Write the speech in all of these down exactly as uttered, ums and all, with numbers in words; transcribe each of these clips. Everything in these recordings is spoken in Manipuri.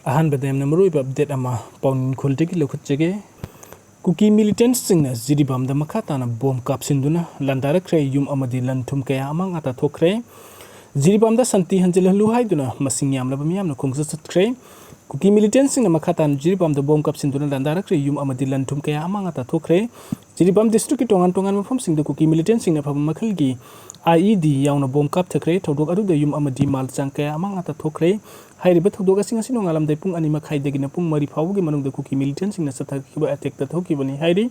ꯑꯍꯥꯟꯕꯗ ꯌꯥꯝꯅ ꯃꯔꯨꯑꯣꯏꯕ ꯑꯞꯗꯦꯠ ꯑꯃ ꯄꯥꯎꯅꯤꯡꯈꯣꯜꯗꯒꯤ ꯂꯧꯈꯠꯆꯒꯦ꯫ ꯀꯨꯀꯤ ꯃꯤꯂꯤꯇꯦꯟꯠꯁꯤꯡꯅ ꯖꯤꯔꯤꯕꯥꯝꯗ ꯃꯈꯥ ꯇꯥꯅ ꯕꯣꯝ ꯀꯥꯞꯁꯤꯟꯗꯨꯅ ꯂꯥꯟꯗꯥꯔꯛꯈ꯭ꯔꯦ꯫ ꯌꯨꯝ ꯑꯃꯗꯤ ꯂꯟ ꯊꯨꯝ ꯀꯌꯥ ꯑꯃꯥꯡ ꯑꯇꯥ ꯊꯣꯛꯈ꯭ꯔꯦ꯫ ꯖꯤꯔꯤꯕꯥꯝꯗ ꯁꯥꯟꯇꯤ ꯍꯟꯖꯤꯜꯍꯜꯂꯨ ꯍꯥꯏꯗꯨꯅ ꯃꯁꯤꯡ ꯌꯥꯝꯂꯕ ꯃꯤꯌꯥꯝꯅ ꯈꯣꯡꯆꯠ ꯆꯠꯈ꯭ꯔꯦ꯫ ꯀꯨꯀꯤ ꯃꯤꯂꯤꯇꯦꯟꯠꯁꯤꯡꯅ ꯃꯈꯥ ꯇꯥꯅ ꯖꯤꯔꯤꯕꯥꯝꯗ ꯕꯣꯝ ꯀꯥꯞꯁꯤꯟꯗꯨꯅ ꯂꯥꯟꯗꯥꯔꯛꯈ꯭ꯔꯦ꯫ ꯌꯨꯝ ꯑꯃꯗꯤ ꯂꯟ ꯊꯨꯝ ꯀꯌꯥ ꯑꯃꯥꯡ ꯑꯇꯥ ꯊꯣꯛꯈ꯭ꯔꯦ꯫ ꯖꯤꯔꯤꯕꯥꯝ ꯗꯤꯁꯇ꯭ꯔꯤꯛꯀꯤ ꯇꯣꯉꯥꯟ ꯇꯣꯉꯥꯟꯕ ꯃꯐꯝꯁꯤꯡꯗ ꯀꯨꯀꯤ ꯃꯤꯂꯤꯇꯦꯟꯠꯁꯤꯡꯅ ꯑꯐꯕ ꯃꯈꯜꯒꯤ ꯑꯥꯏ ꯏ ꯗꯤ ꯌꯥꯎꯅ ꯕꯣꯝ ꯀꯥꯞꯊꯈ꯭ꯔꯦ꯫ ꯊꯧꯗꯣꯛ ꯑꯗꯨꯗ ꯌꯨꯝ ꯑꯃꯗꯤ ꯃꯥꯜ ꯆꯥꯡ ꯀꯌꯥ ꯑꯃꯥꯡ ꯑꯇꯥ ꯊꯣꯛꯈ꯭ꯔꯦ꯫ ꯍꯥꯏꯔꯤꯕ ꯊꯧꯗꯣꯛ ꯑꯁꯤ ꯉꯁꯤ ꯅꯣꯡꯉꯥꯜꯂꯝꯗꯥꯏ ꯄꯨꯡ ꯑꯅꯤ ꯃꯈꯥꯏꯗꯒꯤꯅ ꯄꯨꯡ ꯃꯔꯤ ꯐꯥꯎꯕꯒꯤ ꯃꯅꯨꯡꯗ ꯀꯨꯀꯤ ꯃꯤꯂꯤꯇꯦꯟꯠꯁꯤꯡꯅ ꯆꯠꯊꯈꯤꯕ ꯑꯦꯇꯦꯛꯇ ꯊꯣꯛꯈꯤꯕꯅꯤ ꯍꯥꯏꯔꯤ꯫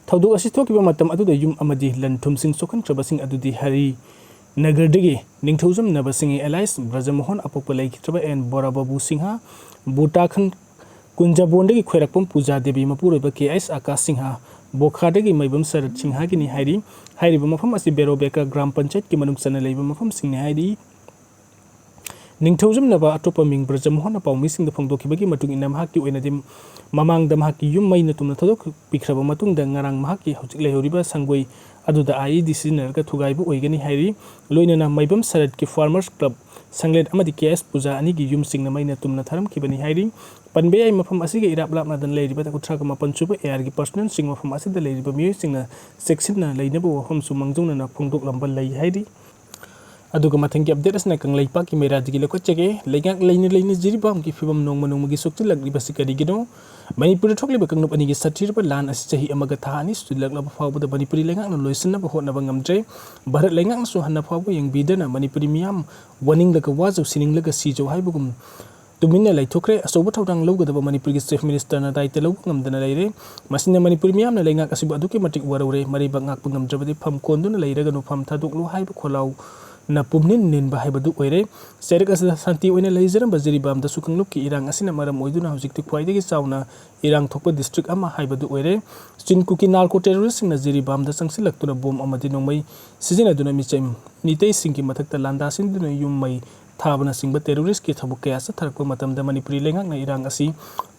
ꯊꯧꯗꯣꯛ ꯑꯁꯤ ꯊꯣꯛꯈꯤꯕ ꯃꯇꯝ ꯑꯗꯨꯗ ꯌꯨꯝ ꯑꯃꯗꯤ ꯂꯟ ꯊꯨꯝꯁꯤꯡ ꯁꯣꯛꯍꯟꯈ꯭ꯔꯕꯁꯤꯡ ꯑꯗꯨꯗꯤ ꯍꯔꯤ ꯅꯒꯔꯗꯒꯤ ꯅꯤꯡꯊꯧꯖꯝ ꯅꯕꯁꯤꯡꯍ ꯑꯦꯂꯥꯏꯁ ꯕ꯭ꯔꯖꯃꯣꯍꯟ ꯑꯄꯣꯛꯄ ꯂꯩꯈꯤꯗ꯭ꯔꯕ ꯑꯦꯟ ꯕꯣꯔꯥꯕꯥꯕꯨ ꯁꯤꯡꯍ, ꯕꯨꯇꯥꯈꯟ ꯀꯨꯟꯖꯥꯕꯣꯟꯗꯒꯤ ꯈꯣꯏꯔꯥꯛꯄꯝ ꯄꯨꯖꯥ ꯗꯦꯕꯤ ꯃꯄꯨꯔꯣꯏꯕ ꯀꯦ ꯑꯩꯁ ꯑꯀꯥꯁ ꯁꯤꯡꯍ, ꯕꯣꯈꯥꯗꯒꯤ ꯃꯩꯕꯝ ꯁꯔꯠ ꯁꯤꯡꯍꯒꯤꯅꯤ ꯍꯥꯏꯔꯤ꯫ ꯍꯥꯏꯔꯤꯕ ꯃꯐꯝ ꯑꯁꯤ ꯕꯦꯔꯣꯕꯦꯀꯥ ꯒ꯭ꯔꯥꯝ ꯄꯟꯆꯥꯌꯠꯀꯤ ꯃꯅꯨꯡ ꯆꯟꯅ ꯂꯩꯕ ꯃꯐꯝꯁꯤꯡꯅꯤ ꯍꯥꯏꯔꯤ꯫ ꯅꯤꯡꯊꯧꯖꯝꯅꯕ ꯑꯇꯣꯞꯄ ꯃꯤꯡ ꯕ꯭ꯔꯖꯃꯣꯍꯟꯅ ꯄꯥꯎꯃꯤꯁꯤꯡꯗ ꯐꯣꯡꯗꯣꯛꯈꯤꯕꯒꯤ ꯃꯇꯨꯡ ꯏꯟꯅ, ꯃꯍꯥꯛꯀꯤ ꯑꯣꯏꯅꯗꯤ ꯃꯃꯥꯡꯗ ꯃꯍꯥꯛꯀꯤ ꯌꯨꯝ ꯃꯩꯅ ꯇꯨꯝꯅ ꯊꯥꯗꯣꯛꯄꯤꯈ꯭ꯔꯕ ꯃꯇꯨꯡꯗ ꯉꯔꯥꯡ ꯃꯍꯥꯛꯀꯤ ꯍꯧꯖꯤꯛ ꯂꯩꯍꯧꯔꯤꯕ ꯁꯪꯒꯣꯏ ꯑꯗꯨꯗ ꯑꯥꯏ ꯏ ꯗꯤ ꯁꯤꯖꯤꯟꯅꯔꯒ ꯊꯨꯒꯥꯏꯕ ꯑꯣꯏꯒꯅꯤ ꯍꯥꯏꯔꯤ꯫ ꯂꯣꯏꯅꯅ ꯃꯩꯕꯝ ꯁꯔꯠꯀꯤ ꯐꯥꯔꯃꯔꯁ ꯀ꯭ꯂꯕ ꯁꯪꯂꯦꯟ ꯑꯃꯗꯤ ꯀꯦ ꯑꯦꯁ ꯄꯨꯖꯥ ꯑꯅꯤꯒꯤ ꯌꯨꯝꯁꯤꯡꯅ ꯃꯩꯅ ꯇꯨꯝꯅ ꯊꯥꯔꯝꯈꯤꯕꯅꯤ ꯍꯥꯏꯔꯤ꯫ ꯄꯟꯕ ꯌꯥꯏ, ꯃꯐꯝ ꯑꯁꯤꯒ ꯏꯔꯥꯞ ꯂꯥꯞꯅꯗꯅ ꯂꯩꯔꯤꯕ ꯀꯨꯟꯊ꯭ꯔꯥꯒ ꯃꯥꯄꯟ ꯁꯨꯕ ꯑꯦ ꯑꯥꯔꯒꯤ ꯄꯔꯁꯅꯦꯜꯁꯤꯡ ꯃꯐꯝ ꯑꯁꯤꯗ ꯂꯩꯔꯤꯕ ꯃꯤꯑꯣꯏꯁꯤꯡꯅ ꯆꯦꯛꯁꯤꯟꯅ ꯂꯩꯅꯕ ꯋꯥꯐꯝꯁꯨ ꯃꯥꯡꯖꯧꯅꯅ ꯐꯣꯡꯗꯣꯛꯂꯝꯕ ꯂꯩ ꯍꯥꯏꯔꯤ꯫ ꯑꯗꯨꯒ ꯃꯊꯪꯒꯤ ꯑꯞꯗꯦꯠ ꯑꯁꯤꯅ ꯀꯪꯂꯩꯄꯥꯛꯀꯤ ꯃꯩꯔꯥꯗꯒꯤ ꯂꯧꯈꯠꯆꯒꯦ꯫ ꯂꯩꯉꯥꯛ ꯂꯩꯅ ꯂꯩꯅ ꯖꯤꯔꯤꯕꯥꯝꯒꯤ ꯐꯤꯕꯝ ꯅꯣꯡꯃ ꯅꯣꯡꯃꯒꯤ ꯁꯣꯛꯆꯤꯜꯂꯛꯂꯤꯕꯁꯤ ꯀꯔꯤꯒꯤꯅꯣ? ꯃꯅꯤꯄꯨꯔꯗ ꯊꯣꯛꯂꯤꯕ ꯀꯥꯡꯂꯨꯞ ꯑꯅꯤꯒꯤ ꯁꯥꯊꯤꯔꯕ ꯂꯥꯟ ꯑꯁꯤ ꯆꯍꯤ ꯑꯃꯒ ꯊꯥ ꯑꯅꯤ ꯁꯨꯖꯤꯜꯂꯛꯂꯕ ꯐꯥꯎꯕꯗ ꯃꯅꯤꯄꯨꯔꯤ ꯂꯩꯉꯥꯛꯅ ꯂꯣꯏꯁꯤꯟꯅꯕ ꯍꯣꯠꯅꯕ ꯉꯝꯗ꯭ꯔꯦ꯫ ꯚꯥꯔꯠ ꯂꯩꯉꯥꯛꯅꯁꯨ ꯍꯟꯅ ꯐꯥꯎꯕ ꯌꯦꯡꯕꯤꯗꯅ ꯃꯅꯤꯄꯨꯔꯤ ꯃꯤꯌꯥꯝ ꯋꯥꯅꯤꯡꯂꯒ ꯋꯥꯖꯧ, ꯁꯤꯅꯤꯡꯂꯒ ꯁꯤꯖꯧ ꯍꯥꯏꯕꯒꯨꯝ ꯇꯨꯃꯤꯟꯅ ꯂꯩꯊꯣꯛꯈ꯭ꯔꯦ꯫ ꯑꯆꯧꯕ ꯊꯧꯗꯥꯡ ꯂꯧꯒꯗꯕ ꯃꯅꯤꯄꯨꯔꯒꯤ ꯆꯤꯐ ꯃꯤꯅꯤꯁꯇꯔꯅ ꯗꯥꯏꯇ ꯂꯧꯕ ꯉꯝꯗꯅ ꯂꯩꯔꯦ꯫ ꯃꯁꯤꯅ ꯃꯅꯤꯄꯨꯔꯤ ꯃꯤꯌꯥꯝꯅ ꯂꯩꯉꯥꯛ ꯑꯁꯤꯕꯨ ꯑꯗꯨꯛꯀꯤ ꯃꯇꯤꯛ ꯋꯥꯔꯧꯔꯦ꯫ ꯃꯔꯩꯕꯥꯛ ꯉꯥꯛꯄ ꯉꯝꯗ꯭ꯔꯕꯗꯤ ꯐꯝ ꯀꯣꯟꯗꯨꯅ ꯂꯩꯔꯒꯅꯨ, ꯐꯝ ꯊꯥꯗꯣꯛꯂꯨ ꯍꯥꯏꯕ ꯈꯣꯜꯂꯥꯎꯅ ꯄꯨꯝꯅꯤꯟ ꯅꯤꯟꯕ ꯍꯥꯏꯕꯗꯨ ꯑꯣꯏꯔꯦ꯫ ꯆꯩꯔꯛ ꯑꯁꯤꯗ ꯁꯥꯟꯇꯤ ꯑꯣꯏꯅ ꯂꯩꯖꯔꯝꯕ ꯖꯤꯔꯤꯕꯥꯝꯗꯁꯨ ꯀꯥꯡꯂꯨꯞꯀꯤ ꯏꯔꯥꯡ ꯑꯁꯤꯅ ꯃꯔꯝ ꯑꯣꯏꯗꯨꯅ ꯍꯧꯖꯤꯛꯇꯤ ꯈ꯭ꯋꯥꯏꯗꯒꯤ ꯆꯥꯎꯅ ꯏꯔꯥꯡ ꯊꯣꯛꯄ ꯗꯤꯁꯇ꯭ꯔꯤꯛ ꯑꯃ ꯍꯥꯏꯕꯗꯨ ꯑꯣꯏꯔꯦ꯫ ꯆꯤꯟ ꯀꯨꯀꯤ ꯅꯥꯔꯀꯣ ꯇꯦꯔꯣꯔꯤꯁꯁꯤꯡꯅ ꯖꯤꯔꯤꯕꯥꯝꯗ ꯆꯪꯁꯤꯜꯂꯛꯇꯨꯅ ꯕꯣꯝ ꯑꯃꯗꯤ ꯅꯣꯡꯃꯩ ꯁꯤꯖꯤꯟꯅꯗꯨꯅ ꯃꯤꯆꯝ ꯃꯤꯇꯩꯁꯤꯡꯒꯤ ꯃꯊꯛꯇ ꯂꯥꯟꯗꯥꯁꯤꯟꯗꯨꯅ ꯌꯨꯝ ꯃꯩ ꯊꯥꯕꯅꯆꯤꯡꯕ ꯇꯦꯔꯣꯔꯤꯁꯀꯤ ꯊꯕꯛ ꯀꯌꯥ ꯆꯠꯊꯔꯛꯄ ꯃꯇꯝꯗ ꯃꯅꯤꯄꯨꯔꯤ ꯂꯩꯉꯥꯛꯅ ꯏꯔꯥꯡ ꯑꯁꯤ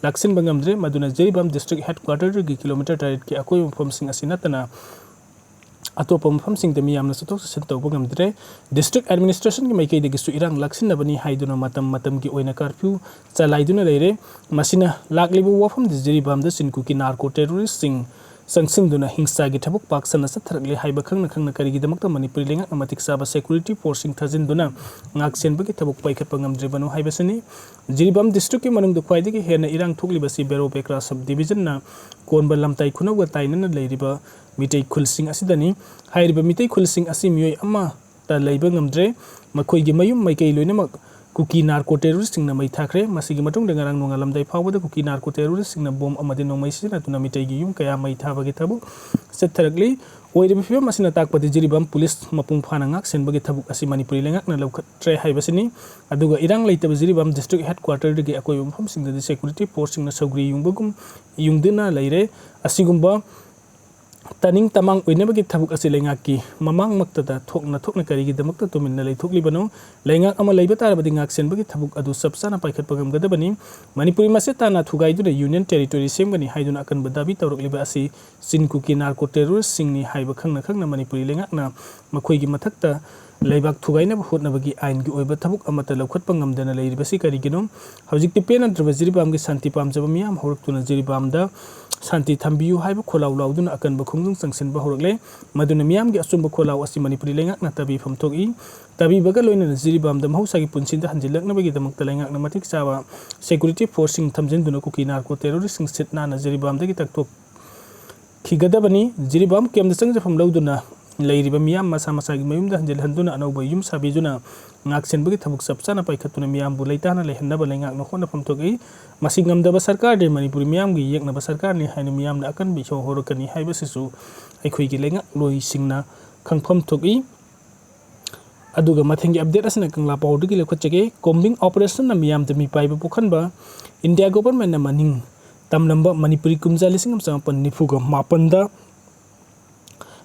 ꯂꯥꯛꯁꯤꯟꯕ ꯉꯝꯗ꯭ꯔꯦ꯫ ꯃꯗꯨꯅ ꯖꯤꯔꯤꯕꯥꯝ ꯗꯤꯁꯇ꯭ꯔꯤꯛ ꯍꯦꯗꯀ꯭ꯋꯥꯔꯇꯔꯗꯒꯤ ꯀꯤꯂꯣꯃꯤꯇꯔ ꯇꯔꯦꯠꯀꯤ ꯑꯀꯣꯏꯕ ꯃꯐꯝꯁꯤꯡ ꯑꯁꯤ ꯅꯠꯇꯅ ꯑꯇꯣꯞꯄ ꯃꯐꯝꯁꯤꯡꯗ ꯃꯤꯌꯥꯝꯅ ꯆꯠꯊꯣꯛ ꯆꯠꯁꯤꯟ ꯇꯧꯕ ꯉꯝꯗ꯭ꯔꯦ꯫ ꯗꯤꯁꯇ꯭ꯔꯤꯛ ꯑꯦꯗꯃꯤꯅꯤꯁꯇ꯭ꯔꯦꯁꯟꯒꯤ ꯃꯥꯏꯀꯩꯗꯒꯤꯁꯨ ꯏꯔꯥꯡ ꯂꯥꯛꯁꯤꯟꯅꯕꯅꯤ ꯍꯥꯏꯗꯨꯅ ꯃꯇꯝ ꯃꯇꯝꯒꯤ ꯑꯣꯏꯅ ꯀꯥꯔꯐ꯭ꯌꯨ ꯆꯂꯥꯏꯗꯨꯅ ꯂꯩꯔꯦ꯫ ꯃꯁꯤꯅ ꯂꯥꯛꯂꯤꯕ ꯋꯥꯐꯝꯗ ꯖꯤꯔꯤꯕꯥꯝꯗ ꯆꯤꯟ ꯀꯨꯀꯤ ꯅꯥꯔꯀꯣ ꯇꯦꯔꯣꯔꯤꯁꯁꯤꯡ ꯆꯪꯁꯤꯟꯗꯨꯅ ꯍꯤꯡꯁꯥꯒꯤ ꯊꯕꯛ ꯄꯥꯛ ꯁꯟꯅ ꯆꯠꯊꯔꯛꯂꯦ ꯍꯥꯏꯕ ꯈꯪꯅ ꯈꯪꯅ ꯀꯔꯤꯒꯤꯗꯃꯛꯇ ꯃꯅꯤꯄꯨꯔꯤ ꯂꯩꯉꯥꯛꯅ ꯃꯇꯤꯛ ꯆꯥꯕ ꯁꯦꯀ꯭ꯌꯨꯔꯤꯇꯤ ꯐꯣꯔꯁꯁꯤꯡ ꯊꯥꯖꯤꯟꯗꯨꯅ ꯉꯥꯛꯁꯦꯟꯕꯒꯤ ꯊꯕꯛ ꯄꯥꯏꯈꯠꯄ ꯉꯝꯗ꯭ꯔꯤꯕꯅꯣ ꯍꯥꯏꯕꯁꯤꯅꯤ꯫ ꯖꯤꯔꯤꯕꯥꯝ ꯗꯤꯁꯇ꯭ꯔꯤꯛꯀꯤ ꯃꯅꯨꯡꯗ ꯈ꯭ꯋꯥꯏꯗꯒꯤ ꯍꯦꯟꯅ ꯏꯔꯥꯡ ꯊꯣꯛꯂꯤꯕꯁꯤ ꯕꯦꯔꯣ ꯕꯦꯀ꯭ꯔꯥ ꯁꯕ ꯗꯤꯕꯤꯖꯟꯅ ꯀꯣꯟꯕ ꯂꯝꯇꯥꯏ ꯈꯨꯅꯧꯒ ꯇꯥꯏꯅꯅ ꯂꯩꯔꯤꯕ ꯃꯤꯇꯩ ꯈꯨꯜꯁꯤꯡ ꯑꯁꯤꯗꯅꯤ꯫ ꯍꯥꯏꯔꯤꯕ ꯃꯤꯇꯩ ꯈꯨꯜꯁꯤꯡ ꯑꯁꯤ ꯃꯤꯑꯣꯏ ꯑꯃꯠꯇ ꯂꯩꯕ ꯉꯝꯗ꯭ꯔꯦ꯫ ꯃꯈꯣꯏꯒꯤ ꯃꯌꯨꯝ ꯃꯥꯏꯀꯩ ꯂꯣꯏꯅꯃꯛ ꯀꯨꯀꯤ ꯅꯥꯔꯀꯣ ꯇꯦꯔꯣꯔꯤꯁꯁꯤꯡꯅ ꯃꯩ ꯊꯥꯈ꯭ꯔꯦ꯫ ꯃꯁꯤꯒꯤ ꯃꯇꯨꯡꯗ ꯉꯔꯥꯡ ꯅꯣꯡꯉꯥꯜꯂꯝꯗꯥꯏ ꯐꯥꯎꯕꯗ ꯀꯨꯀꯤ ꯅꯥꯔꯀꯣ ꯇꯦꯔꯣꯔꯤꯁꯁꯤꯡꯅ ꯕꯣꯝ ꯑꯃꯗꯤ ꯅꯣꯡꯃꯩ ꯁꯤꯖꯤꯟꯅꯗꯨꯅ ꯃꯤꯇꯩꯒꯤ ꯌꯨꯝ ꯀꯌꯥ ꯃꯩ ꯊꯥꯕꯒꯤ ꯊꯕꯛ ꯆꯠꯊꯔꯛꯂꯤ꯫ ꯑꯣꯏꯔꯤꯕ ꯐꯤꯕꯝ ꯑꯁꯤꯅ ꯇꯥꯛꯄꯗꯤ ꯖꯤꯔꯤꯕꯥꯝ ꯄꯨꯂꯤꯁ ꯃꯄꯨꯡ ꯐꯥꯅ ꯉꯥꯛ ꯁꯦꯟꯕꯒꯤ ꯊꯕꯛ ꯑꯁꯤ ꯃꯅꯤꯄꯨꯔꯤ ꯂꯩꯉꯥꯛꯅ ꯂꯧꯈꯠꯇ꯭ꯔꯦ ꯍꯥꯏꯕꯁꯤꯅꯤ꯫ ꯑꯗꯨꯒ ꯏꯔꯥꯡ ꯂꯩꯇꯕ ꯖꯤꯔꯤꯕꯥꯝ ꯗꯤꯁꯇ꯭ꯔꯤꯛ ꯍꯦꯗꯀ꯭ꯋꯥꯇꯔꯗꯒꯤ ꯑꯀꯣꯏꯕ ꯃꯐꯝꯁꯤꯡꯗꯗꯤ ꯁꯦꯀ꯭ꯌꯨꯔꯤꯇꯤ ꯐꯣꯔꯁꯁꯤꯡꯅ ꯁꯧꯒ꯭ꯔꯤ ꯌꯨꯡꯕꯒꯨꯝ ꯌꯨꯡꯗꯨꯅ ꯂꯩꯔꯦ꯫ ꯑꯁꯤꯒꯨꯝꯕ ꯇꯅꯤꯡ ꯇꯃꯥꯡ ꯑꯣꯏꯅꯕꯒꯤ ꯊꯕꯛ ꯑꯁꯤ ꯂꯩꯉꯥꯛꯀꯤ ꯃꯃꯥꯡꯃꯛꯇꯗ ꯊꯣꯛꯅ ꯊꯣꯛꯅ ꯀꯔꯤꯒꯤꯗꯃꯛꯇ ꯇꯨꯃꯤꯟꯅ ꯂꯩꯊꯣꯛꯂꯤꯕꯅꯣ? ꯂꯩꯉꯥꯛ ꯑꯃ ꯂꯩꯕ ꯇꯥꯔꯕꯗꯤ ꯉꯥꯛ ꯁꯦꯟꯕꯒꯤ ꯊꯕꯛ ꯑꯗꯨ ꯆꯞ ꯆꯥꯅ ꯄꯥꯏꯈꯠꯄ ꯉꯝꯒꯗꯕꯅꯤ꯫ ꯃꯅꯤꯄꯨꯔꯤ ꯃꯁꯦ ꯇꯥꯟꯅ ꯊꯨꯒꯥꯏꯗꯨꯅ ꯌꯨꯅꯤꯌꯟ ꯇꯦꯔꯤꯇꯣꯔꯤ ꯁꯦꯝꯒꯅꯤ ꯍꯥꯏꯗꯨꯅ ꯑꯀꯟꯕ ꯗꯥꯕꯤ ꯇꯧꯔꯛꯂꯤꯕ ꯑꯁꯤ ꯆꯤꯟ ꯀꯨꯀꯤ ꯅꯥꯔꯀꯣ ꯇꯦꯔꯣꯔꯤꯁꯁꯤꯡꯅꯤ ꯍꯥꯏꯕ ꯈꯪꯅ ꯈꯪꯅ ꯃꯅꯤꯄꯨꯔꯤ ꯂꯩꯉꯥꯛꯅ ꯃꯈꯣꯏꯒꯤ ꯃꯊꯛꯇ ꯂꯩꯕꯥꯛ ꯊꯨꯒꯥꯏꯅꯕ ꯍꯣꯠꯅꯕꯒꯤ ꯑꯥꯏꯟꯒꯤ ꯑꯣꯏꯕ ꯊꯕꯛ ꯑꯃꯠꯇ ꯂꯧꯈꯠꯄ ꯉꯝꯗꯅ ꯂꯩꯔꯤꯕꯁꯤ ꯀꯔꯤꯒꯤꯅꯣ? ꯍꯧꯖꯤꯛꯇꯤ ꯄꯦꯟꯅꯗ꯭ꯔꯕ ꯖꯤꯔꯤꯕꯥꯝꯒꯤ ꯁꯥꯟꯇꯤ ꯄꯥꯝꯖꯕ ꯃꯤꯌꯥꯝ ꯍꯧꯔꯛꯇꯨꯅ ꯖꯤꯔꯤꯕꯥꯝꯗ ꯁꯥꯟꯇꯤ ꯊꯝꯕꯤꯌꯨ ꯍꯥꯏꯕ ꯈꯣꯜꯂꯥꯎ ꯂꯥꯎꯗꯨꯅ ꯑꯀꯟꯕ ꯈꯣꯡꯖꯪ ꯆꯪꯁꯤꯟꯕ ꯍꯧꯔꯛꯂꯦ꯫ ꯃꯗꯨꯅ ꯃꯤꯌꯥꯝꯒꯤ ꯑꯆꯨꯝꯕ ꯈꯣꯜꯂꯥꯎ ꯑꯁꯤ ꯃꯅꯤꯄꯨꯔꯤ ꯂꯩꯉꯥꯛꯅ ꯇꯥꯕꯤꯐꯝ ꯊꯣꯛꯏ꯫ ꯇꯥꯕꯤꯕꯒ ꯂꯣꯏꯅꯅ ꯖꯤꯔꯤꯕꯥꯝꯗ ꯃꯍꯧꯁꯥꯒꯤ ꯄꯨꯟꯁꯤꯗ ꯍꯟꯖꯤꯜꯂꯛꯅꯕꯒꯤꯗꯃꯛꯇ ꯂꯩꯉꯥꯛꯅ ꯃꯇꯤꯛ ꯆꯥꯕ ꯁꯦꯀ꯭ꯌꯨꯔꯤꯇꯤ ꯐꯣꯔꯁꯁꯤꯡ ꯊꯝꯖꯤꯟꯗꯨꯅ ꯀꯨꯀꯤ ꯅꯥꯔꯀꯣ ꯇꯦꯔꯣꯔꯤꯁꯁꯤꯡ ꯁꯤꯠ ꯅꯥꯟꯅ ꯖꯤꯔꯤꯕꯥꯝꯗꯒꯤ ꯇꯛꯊꯣꯛ ꯈꯤꯒꯗꯕꯅꯤ꯫ ꯖꯤꯔꯤꯕꯥꯝ ꯀꯦꯝꯗ ꯆꯪꯖꯐꯝ ꯂꯧꯗꯨꯅ ꯂꯩꯔꯤꯕ ꯃꯤꯌꯥꯝ ꯃꯁꯥ ꯃꯁꯥꯒꯤ ꯃꯌꯨꯝꯗ ꯍꯟꯖꯤꯜꯍꯟꯗꯨꯅ ꯑꯅꯧꯕ ꯌꯨꯝ ꯁꯥꯕꯤꯗꯨꯅ ꯉꯥꯛꯁꯦꯟꯕꯒꯤ ꯊꯕꯛ ꯆꯞ ꯆꯥꯅ ꯄꯥꯏꯈꯠꯇꯨꯅ ꯃꯤꯌꯥꯝꯕꯨ ꯂꯩꯇꯥꯅ ꯂꯩꯍꯟꯅꯕ ꯂꯩꯉꯥꯛꯅ ꯍꯣꯠꯅꯐꯝ ꯊꯣꯛꯏ꯫ ꯃꯁꯤ ꯉꯝꯗꯕ ꯁꯔꯀꯥꯔꯗꯤ ꯃꯅꯤꯄꯨꯔꯤ ꯃꯤꯌꯥꯝꯒꯤ ꯌꯦꯛꯅꯕ ꯁꯔꯀꯥꯔꯅꯤ ꯍꯥꯏꯅ ꯃꯤꯌꯥꯝꯅ ꯑꯀꯟꯕ ꯏꯁꯧ ꯍꯧꯔꯛꯀꯅꯤ ꯍꯥꯏꯕꯁꯤꯁꯨ ꯑꯩꯈꯣꯏꯒꯤ ꯂꯩꯉꯥꯛꯂꯣꯏꯁꯤꯡꯅ ꯈꯪꯐꯝ ꯊꯣꯛꯏ꯫ ꯑꯗꯨꯒ ꯃꯊꯪꯒꯤ ꯑꯞꯗꯦꯠ ꯑꯁꯤꯅ ꯀꯪꯂꯥ ꯄꯥꯎꯗꯒꯤ ꯂꯧꯈꯠꯆꯒꯦ꯫ ꯀꯣꯝꯕꯤꯡ ꯑꯣꯄꯔꯦꯁꯟꯅ ꯃꯤꯌꯥꯝꯗ ꯃꯤꯄꯥꯏꯕ ꯄꯣꯛꯍꯟꯕ꯫ ꯏꯟꯗꯤꯌꯥ ꯒꯣꯚꯔꯟꯃꯦꯟꯠꯅ ꯃꯅꯤꯡ ꯇꯝꯂꯝꯕ ꯃꯅꯤꯄꯨꯔꯤ ꯀꯨꯝꯖꯥ ꯂꯤꯁꯤꯡ ꯑꯃ ꯆꯃꯥꯄꯟ ꯅꯤꯐꯨꯒ ꯃꯥꯄꯟꯗ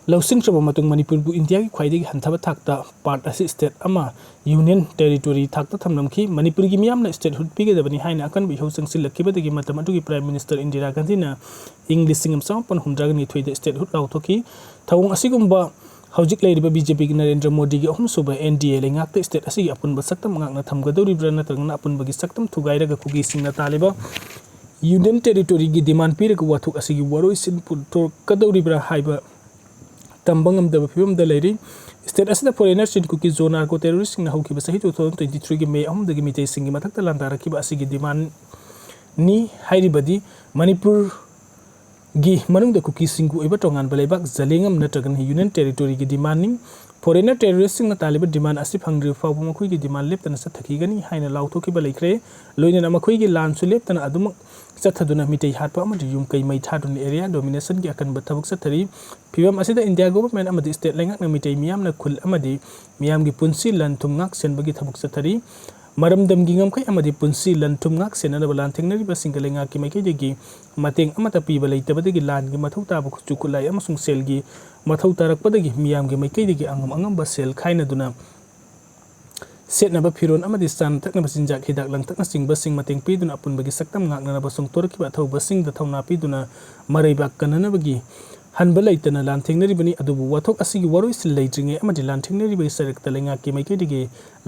ꯂꯧꯁꯤꯟꯈ꯭ꯔꯕ ꯃꯇꯨꯡ ꯃꯅꯤꯄꯨꯔꯕꯨ ꯏꯟꯗꯤꯌꯥꯒꯤ ꯈ꯭ꯋꯥꯏꯗꯒꯤ ꯍꯟꯊꯕ ꯊꯥꯛꯇ part ꯑꯁꯤ state ꯑꯃ, union territory ꯊꯥꯛꯇ ꯊꯝꯂꯝꯈꯤ꯫ ꯃꯅꯤꯄꯨꯔꯒꯤ ꯃꯤꯌꯥꯝꯅ statehood ꯄꯤꯒꯗꯕꯅꯤ ꯍꯥꯏꯅ ꯑꯀꯟꯕ ꯏꯍꯧ ꯆꯪꯁꯤꯜꯂꯛꯈꯤꯕꯗꯒꯤ ꯃꯇꯝ ꯑꯗꯨꯒꯤ Prime Minister ꯏꯟꯗꯤꯔꯥ ꯒꯥꯟꯙꯤꯅ ꯏꯪ ꯂꯤꯁꯤꯡ ꯑꯃ ꯆꯃꯥꯄꯟ ꯍꯨꯝꯗ꯭ꯔꯥꯒ ꯅꯤꯊꯣꯏꯗ statehood ꯂꯥꯎꯊꯣꯛꯈꯤ꯫ ꯊꯧꯑꯣꯡ ꯑꯁꯤꯒꯨꯝꯕ ꯍꯧꯖꯤꯛ ꯂꯩꯔꯤꯕ BJPꯒꯤ ꯅꯔꯦꯟꯗ꯭ꯔ ꯃꯣꯗꯤꯒꯤ ꯑꯍꯨꯝꯁꯨꯕ NDA ꯂꯩꯉꯥꯛꯇ state ꯑꯁꯤꯒꯤ ꯑꯄꯨꯟꯕ ꯁꯛꯇꯝ ꯉꯥꯛꯅ ꯊꯝꯒꯗꯧꯔꯤꯕ꯭ꯔꯥ, ꯅꯠꯇ꯭ꯔꯒꯅ ꯑꯄꯨꯟꯕꯒꯤ ꯁꯛꯇꯝ ꯊꯨꯒꯥꯏꯔꯒ ꯀꯨꯀꯤꯁꯤꯡꯅ ꯇꯥꯜꯂꯤꯕ union territoryꯒꯤ demand ꯄꯤꯔꯒ ꯋꯥꯊꯣꯛ ꯑꯁꯤꯒꯤ ꯋꯥꯔꯣꯏꯁꯤꯟ ꯄꯨꯊꯣꯛꯀꯗꯧꯔꯤꯕ꯭ꯔꯥ ꯍꯥꯏꯕ ꯇꯝꯕ ꯉꯝꯗꯕ ꯐꯤꯕꯝꯗ ꯂꯩꯔꯤ꯫ State ꯑꯁꯤꯗ foreigner Chin Kuki Zo narco terroristꯁꯤꯡꯅ ꯍꯧꯈꯤꯕ ꯆꯍꯤ two thousand twenty threeꯒꯤ May ꯑꯍꯨꯝꯗꯒꯤ ꯃꯤꯇꯩꯁꯤꯡꯒꯤ ꯃꯊꯛꯇ ꯂꯥꯟꯗꯥꯔꯛꯈꯤꯕ ꯑꯁꯤꯒꯤ demandꯅꯤ꯫ ꯍꯥꯏꯔꯤꯕꯗꯤ ꯃꯅꯤꯄꯨꯔꯒꯤ ꯃꯅꯨꯡꯗ ꯀꯨꯀꯤꯁꯤꯡꯒꯤ ꯑꯣꯏꯕ ꯇꯣꯉꯥꯟꯕ ꯂꯩꯕꯥꯛ ꯖꯂꯦꯡꯉꯝ ꯅꯠꯇ꯭ꯔꯒꯅ union territoryꯒꯤ demandꯅꯤ꯫ Foreigner terroristꯁꯤꯡꯅ ꯇꯥꯜꯂꯤꯕ demand ꯑꯁꯤ ꯐꯪꯗ꯭ꯔꯤꯕ ꯐꯥꯎꯕ ꯃꯈꯣꯏꯒꯤ demand ꯂꯦꯞꯇꯅ ꯆꯠꯊꯈꯤꯒꯅꯤ ꯍꯥꯏꯅ ꯂꯥꯎꯊꯣꯛꯈꯤꯕ ꯂꯩꯈ꯭ꯔꯦ꯫ ꯂꯣꯏꯅꯅ ꯃꯈꯣꯏꯒꯤ ꯂꯥꯟꯁꯨ ꯂꯦꯞꯇꯅ ꯑꯗꯨꯃꯛ ꯆꯠꯊꯗꯨꯅ ꯃꯤꯇꯩ ꯍꯥꯠꯄ ꯑꯃꯗꯤ ꯌꯨꯝ ꯀꯩ ꯃꯩ ꯊꯥꯗꯨꯅ area dominationꯒꯤ ꯑꯀꯟꯕ ꯊꯕꯛ ꯆꯠꯊꯔꯤ꯫ ꯐꯤꯕꯝ ꯑꯁꯤꯗ India government ꯑꯃꯗꯤ state ꯂꯩꯉꯥꯛꯅ ꯃꯤꯇꯩ ꯃꯤꯌꯥꯝꯅ ꯈꯨꯜ ꯑꯃꯗꯤ ꯃꯤꯌꯥꯝꯒꯤ ꯄꯨꯟꯁꯤ ꯂꯟ ꯊꯨꯝ ꯉꯥꯛ ꯁꯦꯟꯕꯒꯤ ꯊꯕꯛ ꯆꯠꯊꯔꯤ꯫ ꯃꯔꯝꯗꯝꯒꯤ ꯉꯝꯈꯩ ꯑꯃꯗꯤ ꯄꯨꯟꯁꯤ ꯂꯟ ꯊꯨꯝ ꯉꯥꯛ ꯁꯦꯟꯅꯅꯕ ꯂꯥꯟꯊꯦꯡꯅꯔꯤꯕꯁꯤꯡꯒ ꯂꯩꯉꯥꯛꯀꯤ ꯃꯥꯏꯀꯩꯗꯒꯤ ꯃꯇꯦꯡ ꯑꯃꯠꯇ ꯄꯤꯕ ꯂꯩꯇꯕꯗꯒꯤ ꯂꯥꯟꯒꯤ ꯃꯊꯧ ꯇꯥꯕ ꯈꯨꯠꯁꯨ ꯈꯨꯠꯂꯥꯏ ꯑꯃꯁꯨꯡ ꯁꯦꯜꯒꯤ ꯃꯊꯧ ꯇꯥꯔꯛꯄꯗꯒꯤ ꯃꯤꯌꯥꯝꯒꯤ ꯃꯥꯏꯀꯩꯗꯒꯤ ꯑꯉꯝ ꯑꯉꯝꯕ ꯁꯦꯜ ꯈꯥꯏꯅꯗꯨꯅ ꯁꯦꯠꯅꯕ ꯐꯤꯔꯣꯜ ꯑꯃꯗꯤ ꯆꯥꯅ ꯊꯛꯅꯕ ꯆꯤꯟꯖꯥꯛ, ꯍꯤꯗꯥꯛ ꯂꯥꯡꯊꯛꯅꯆꯤꯡꯕꯁꯤꯡ ꯃꯇꯦꯡ ꯄꯤꯗꯨꯅ ꯑꯄꯨꯟꯕꯒꯤ ꯁꯛꯇꯝ ꯉꯥꯛꯅꯅꯕ ꯆꯣꯡꯊꯣꯔꯛꯈꯤꯕ ꯑꯊꯧꯕꯁꯤꯡꯗ ꯊꯧꯅꯥ ꯄꯤꯗꯨꯅ ꯃꯔꯩꯕꯥꯛ ꯀꯟꯅꯅꯕꯒꯤ ꯍꯟꯕ ꯂꯩꯇꯅ ꯂꯥꯟꯊꯦꯡꯅꯔꯤꯕꯅꯤ꯫ ꯑꯗꯨꯕꯨ ꯋꯥꯊꯣꯛ ꯑꯁꯤꯒꯤ ꯋꯥꯔꯣꯏꯁꯤꯟ ꯂꯩꯇ꯭ꯔꯤꯉꯩ ꯑꯃꯗꯤ ꯂꯥꯟꯊꯦꯡꯅꯔꯤꯕꯒꯤ ꯁꯔꯨꯛꯇ ꯂꯩꯉꯥꯛꯀꯤ ꯃꯥꯏꯀꯩꯗꯒꯤ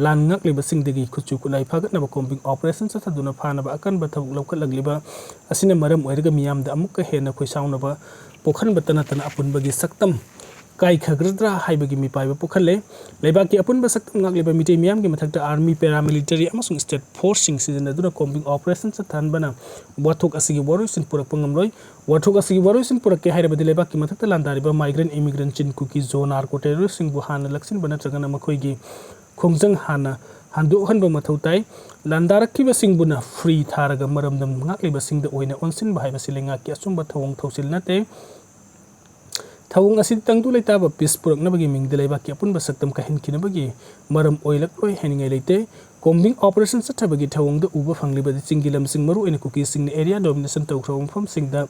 ꯂꯥꯟ ꯉꯥꯛꯂꯤꯕꯁꯤꯡꯗꯒꯤ ꯈꯨꯠꯁꯨ ꯈꯨꯠꯂꯥꯏ ꯐꯥꯒꯠꯅꯕ combing operation ꯆꯠꯊꯗꯨꯅ ꯐꯥꯅꯕ ꯑꯀꯟꯕ ꯊꯕꯛ ꯂꯧꯈꯠꯂꯛꯂꯤꯕ ꯑꯁꯤꯅ ꯃꯔꯝ ꯑꯣꯏꯔꯒ ꯃꯤꯌꯥꯝꯗ ꯑꯃꯨꯛꯀ ꯍꯦꯟꯅ ꯈꯣꯏꯁꯥꯎꯅꯕ ꯄꯣꯛꯍꯟꯕꯇ ꯅꯠꯇꯅ ꯑꯄꯨꯟꯕꯒꯤ ꯁꯛꯇꯝ ꯀꯥꯏꯈ꯭ꯔꯒꯗ꯭ꯔꯥ ꯍꯥꯏꯕꯒꯤ ꯃꯤꯄꯥꯏꯕ ꯄꯣꯛꯍꯜꯂꯦ꯫ ꯂꯩꯕꯥꯛꯀꯤ ꯑꯄꯨꯟꯕ ꯁꯛꯇꯝ ꯉꯥꯛꯂꯤꯕ ꯃꯤꯇꯩ ꯃꯤꯌꯥꯝꯒꯤ ꯃꯊꯛꯇ army, paramilitary ꯑꯃꯁꯨꯡ state forceꯁꯤꯡ ꯁꯤꯖꯤꯟꯅꯗꯨꯅ combing operation ꯆꯠꯊꯍꯟꯕꯅ ꯋꯥꯊꯣꯛ ꯑꯁꯤꯒꯤ ꯋꯥꯔꯣꯏꯁꯤꯟ ꯄꯨꯔꯛꯄ ꯉꯝꯂꯣꯏ꯫ ꯋꯥꯊꯣꯛ ꯑꯁꯤꯒꯤ ꯋꯥꯔꯣꯏꯁꯤꯟ ꯄꯨꯔꯛꯀꯦ ꯍꯥꯏꯔꯕꯗꯤ ꯂꯩꯕꯥꯛꯀꯤ ꯃꯊꯛꯇ ꯂꯥꯟꯗꯥꯔꯤꯕ migrant immigrant Chin Kuki Zo narco terroristꯁꯤꯡꯕꯨ ꯍꯥꯟꯅ ꯂꯛꯁꯤꯟꯕ ꯅꯠꯇ꯭ꯔꯒꯅ ꯃꯈꯣꯏꯒꯤ ꯈꯣꯡꯖꯪ ꯍꯥꯟꯅ ꯍꯟꯗꯣꯛꯍꯟꯕ ꯃꯊꯧ ꯇꯥꯏ꯫ ꯂꯥꯟꯗꯥꯔꯛꯈꯤꯕꯁꯤꯡꯕꯨꯅ free ꯊꯥꯔꯒ ꯃꯔꯝꯗꯝ ꯉꯥꯛꯂꯤꯕꯁꯤꯡꯗ ꯑꯣꯏꯅ ꯑꯣꯟꯁꯤꯟꯕ ꯍꯥꯏꯕꯁꯤ ꯂꯩꯉꯥꯛꯀꯤ ꯑꯆꯨꯝꯕ ꯊꯧꯑꯣꯡ ꯊꯧꯁꯤꯜ ꯅꯠꯇꯦ꯫ ꯊꯧꯑꯣꯡ ꯑꯁꯤ ꯇꯪꯗꯨ ꯂꯩꯇꯥꯕ peace ꯄꯨꯔꯛꯅꯕꯒꯤ ꯃꯤꯡꯗ ꯂꯩꯕꯥꯛꯀꯤ ꯑꯄꯨꯟꯕ ꯁꯛꯇꯝ ꯀꯥꯏꯍꯟꯈꯤꯅꯕꯒꯤ ꯃꯔꯝ ꯑꯣꯏꯔꯛꯂꯣꯏ ꯍꯥꯏꯅꯤꯡꯉꯥꯏ ꯂꯩꯇꯦ꯫ Combing operation ꯆꯠꯊꯕꯒꯤ ꯊꯧꯑꯣꯡꯗ ꯎꯕ ꯐꯪꯂꯤꯕꯗꯤ ꯆꯤꯡꯒꯤ ꯂꯝꯁꯤꯡ, ꯃꯔꯨꯑꯣꯏꯅ ꯀꯨꯀꯤꯁꯤꯡꯅ area domination ꯇꯧꯈ꯭ꯔꯕ ꯃꯐꯝꯁꯤꯡꯗ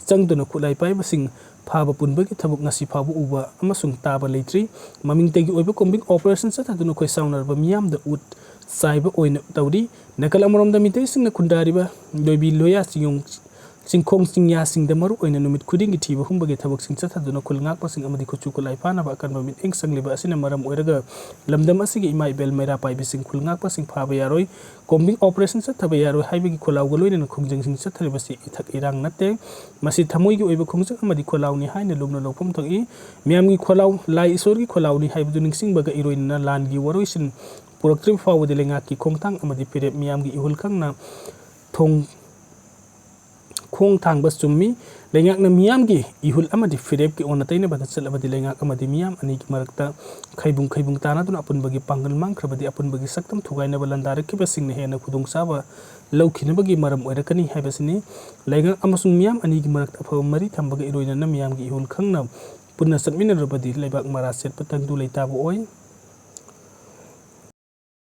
ꯆꯪꯗꯨꯅ ꯈꯨꯠꯂꯥꯏ ꯄꯥꯏꯕꯁꯤꯡ ꯐꯥꯕ ꯄꯨꯟꯕꯒꯤ ꯊꯕꯛ ꯉꯁꯤ ꯐꯥꯎꯕ ꯎꯕ ꯑꯃꯁꯨꯡ ꯇꯥꯕ ꯂꯩꯇ꯭ꯔꯤ꯫ ꯃꯃꯤꯡꯇꯒꯤ ꯑꯣꯏꯕ combing operation ꯆꯠꯊꯗꯨꯅ ꯈꯣꯏ ꯁꯥꯎꯅꯔꯕ ꯃꯤꯌꯥꯝꯗ ꯎꯠ ꯆꯥꯏꯕ ꯑꯣꯏꯅ ꯇꯧꯔꯤ꯫ ꯅꯥꯀꯜ ꯑꯃꯔꯣꯝꯗ ꯃꯤꯇꯩꯁꯤꯡꯅ ꯈꯨꯟꯗꯥꯔꯤꯕ ꯂꯣꯏꯕꯤ ꯂꯣꯌꯥ ꯆꯤꯡꯌꯣꯡ ꯆꯤꯡꯈꯣꯡ ꯆꯤꯡꯌꯥꯁꯤꯡꯗ ꯃꯔꯨꯑꯣꯏꯅ ꯅꯨꯃꯤꯠ ꯈꯨꯗꯤꯡꯒꯤ ꯊꯤꯕ ꯍꯨꯝꯕꯒꯤ ꯊꯕꯛꯁꯤꯡ ꯆꯠꯊꯗꯨꯅ ꯈꯨꯜ ꯉꯥꯛꯄꯁꯤꯡ ꯑꯃꯗꯤ ꯈꯨꯠꯁꯨ ꯈꯨꯠꯂꯥꯏ ꯐꯥꯅꯕ ꯑꯀꯟꯕ ꯃꯤꯠꯌꯦꯡ ꯆꯪꯂꯤꯕ ꯑꯁꯤꯅ ꯃꯔꯝ ꯑꯣꯏꯔꯒ ꯂꯝꯗꯝ ꯑꯁꯤꯒꯤ ꯏꯃꯥ ꯏꯕꯦꯜ ꯃꯩꯔꯥ ꯄꯥꯏꯕꯤꯁꯤꯡ ꯈꯨꯜ ꯉꯥꯛꯄꯁꯤꯡ ꯐꯥꯕ ꯌꯥꯔꯣꯏ, combing operation ꯆꯠꯊꯕ ꯌꯥꯔꯣꯏ ꯍꯥꯏꯕꯒꯤ ꯈꯣꯜꯂꯥꯎꯒ ꯂꯣꯏꯅꯅ ꯈꯣꯡꯖꯪꯁꯤꯡ ꯆꯠꯊꯔꯤꯕꯁꯤ ꯏꯊꯛ ꯏꯔꯥꯡ ꯅꯠꯇꯦ꯫ ꯃꯁꯤ ꯊꯃꯣꯏꯒꯤ ꯑꯣꯏꯕ ꯈꯣꯡꯖꯪ ꯑꯃꯗꯤ ꯈꯣꯜꯂꯥꯎꯅꯤ ꯍꯥꯏꯅ ꯂꯨꯝꯅ ꯂꯧꯐꯝ ꯊꯣꯛꯏ꯫ ꯃꯤꯌꯥꯝꯒꯤ ꯈꯣꯜꯂꯥꯎ ꯂꯥꯏ ꯏꯁꯣꯔꯒꯤ ꯈꯣꯜꯂꯥꯎꯅꯤ ꯍꯥꯏꯕꯗꯨ ꯅꯤꯡꯁꯤꯡꯕꯒ ꯏꯔꯣꯏꯅꯅ ꯂꯥꯟꯒꯤ ꯋꯥꯔꯣꯏꯁꯤꯟ ꯄꯨꯔꯛꯇ꯭ꯔꯤꯕ ꯐꯥꯎꯕꯗꯤ ꯂꯩꯉꯥꯛꯀꯤ ꯈꯣꯡꯊꯥꯡ ꯑꯃꯗꯤ ꯐꯤꯔꯦꯞ ꯃꯤꯌꯥꯝꯒꯤ ꯏꯍꯨꯜ ꯈꯪꯅ ꯊꯣꯡ ꯈꯣꯡ ꯊꯥꯡꯕ ꯆꯨꯝꯃꯤ꯫ ꯂꯩꯉꯥꯛꯅ ꯃꯤꯌꯥꯝꯒꯤ ꯏꯍꯨꯜ ꯑꯃꯗꯤ ꯐꯤꯔꯦꯞꯀꯤ ꯑꯣꯟꯅ ꯇꯩꯅꯕꯗ ꯆꯠꯂꯕꯗꯤ ꯂꯩꯉꯥꯛ ꯑꯃꯗꯤ ꯃꯤꯌꯥꯝ ꯑꯅꯤꯒꯤ ꯃꯔꯛꯇ ꯈꯩꯕꯨꯡ ꯈꯩꯕꯨꯡ ꯇꯥꯅꯗꯨꯅ ꯑꯄꯨꯟꯕꯒꯤ ꯄꯥꯡꯒꯜ ꯃꯥꯡꯈ꯭ꯔꯕꯗꯤ ꯑꯄꯨꯟꯕꯒꯤ ꯁꯛꯇꯝ ꯊꯨꯒꯥꯏꯅꯕ ꯂꯥꯟꯗꯥꯔꯛꯈꯤꯕꯁꯤꯡꯅ ꯍꯦꯟꯅ ꯈꯨꯗꯣꯡꯆꯥꯕ ꯂꯧꯈꯤꯅꯕꯒꯤ ꯃꯔꯝ ꯑꯣꯏꯔꯛꯀꯅꯤ ꯍꯥꯏꯕꯁꯤꯅꯤ꯫ ꯂꯩꯉꯥꯛ ꯑꯃꯁꯨꯡ ꯃꯤꯌꯥꯝ ꯑꯅꯤꯒꯤ ꯃꯔꯛꯇ ꯑꯐꯕ ꯃꯔꯤ ꯊꯝꯕꯒ ꯏꯔꯣꯏꯅꯅ ꯃꯤꯌꯥꯝꯒꯤ ꯏꯍꯨꯜ ꯈꯪꯅ ꯄꯨꯟꯅ ꯆꯠꯃꯤꯟꯅꯔꯕꯗꯤ ꯂꯩꯕꯥꯛ ꯃꯔꯥ ꯁꯦꯠꯄ ꯇꯪꯗꯨ ꯂꯩꯇꯥꯕ ꯑꯣꯏ꯫